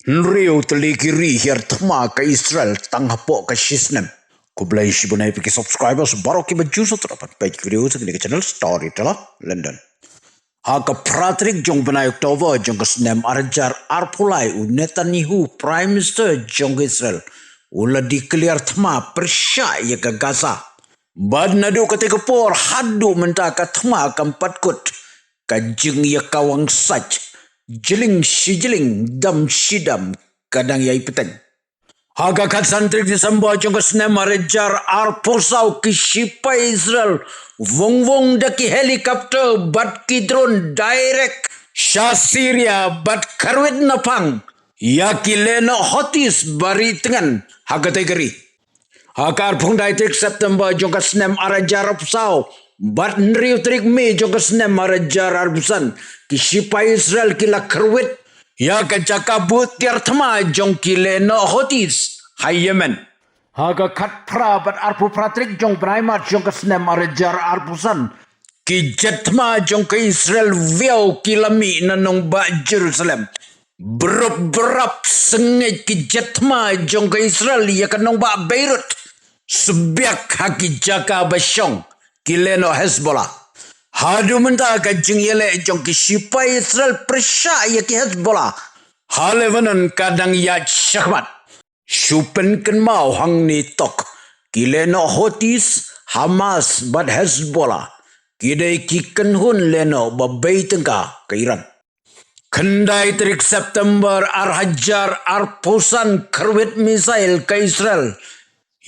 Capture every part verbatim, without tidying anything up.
Hynriew tylli ki ri hiar thma ka Israel tang hapoh ka shisnem. Khublei shibun ïa phi ki subscribers baroh kiba ju sa tyrpad peit ki video sa kane ka channel Storyteller London. Ha ka phra tarik jong u bnai October jong ka snem ar hajar arphew lai, u Netanyahu, Prime Minister jong ka Israel, u la declare thma pyrshah ïa ka Gaza. Bad naduh katei ka por haduh mynta ka thma kam pat kut. Ka jingïakawang sait, jling shi jling, dam shi dam, ka dang ïai bteng. Ha ka khatsan tarik December jong ka snem ar hajar arphew saw, ki shipai Israel, wong wong da ki helicopter bad ki drone direct sha Syria bad kyrwit naphang ïa ki lehnoh Houthis ba ri tngen ha katei ka ri. Ha ka arphew khyndai tarik September jong ka snem ar hajar arphew saw bad hynriew tarik May jong ka snem ar hajar arphew san, ki shipai Israel ki la kyrwit ïa ka jaka bud tiar thma jong ki lehnoh Houthis ha Yemen. Ha ka khatphra bad arphew phra tarik jong u bnai March jong ka snem ar hajar arphew san, ki jet thma jong ka Israel wiaw ki la mih na nongbah Jerusalem. Byrop byrap sngewbha ki jet thma jong ka Israel ïa ka nongbah Beirut, sbiak ha ki jaka ba shong ki lehnoh Hezbollah. Haduh mynta ka jingïaleh jong ki shipai Israel pyrshah ïa ki Hezbollah ha Lebanon ka dang ïaid shakhmat. Shu pynkynmaw hangne tok, ki lehnoh Houthis, Hamas bad Hezbollah ki dei ki kynhun lehnoh ba bei tyngka ka Iran. Khyndai tarik September ar hajar arphew san, kyrwit missile ka Israel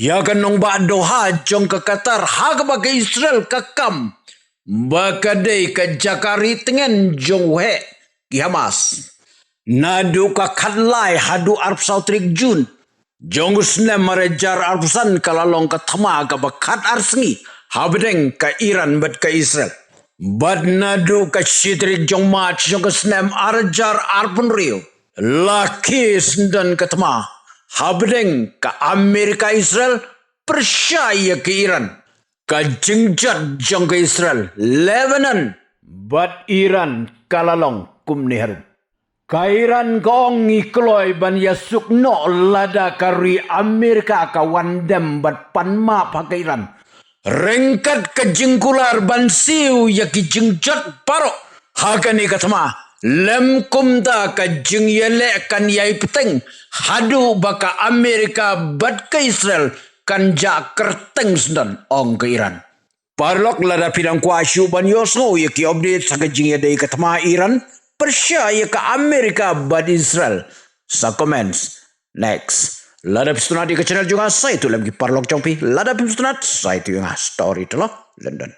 ïa ka nongbah Doha jong ka Qatar, ha kaba ka Israel ka kam ba ka dei ka jaka ri tngen jong u heh ki Hamas. Naduh ka khatlai haduh arphew saw tarik June jong u snem ar hajar arphew san, ka la long ka thma kaba khatar sngi hapdeng ka Iran bad ka Israel. Bad naduh ka shi tarik jong March jong ka snem ar hajar arphew hynriew, la khie sdang ka thma hapdeng ka Amerika Israel pyrshah ïa ka Iran. Ka jingjot jong ka Israel, Lebanon bad Iran ka la long kumne harum. Ka Iran ka ong ngi kloi ban ïasuk noh lada ka ri Amerika ka wan dem bad pan map ha ka Iran. Ryngkat ka jingkular ban siew ïa ki jingjot baroh ha kane ka thma, lym kumta ka jingïaleh kan ïai bteng haduh ba ka Amerika bad ka Israel kan jah kyrteng sdang, ong ka Iran. Paralok, lada phi dang kwah shuh ban ïohsngew ïa ki update sa ka jingïadei ka thma Iran pyrshah ïa ka Amerika bad Israel, sa comments. Next, lada phi sngewtynnat ïa ka channel jong nga, sa ïathuh lem ki paralok jong phi. Lada phi sngewtynnat, sa ïathuh ïa nga. Storyteller London.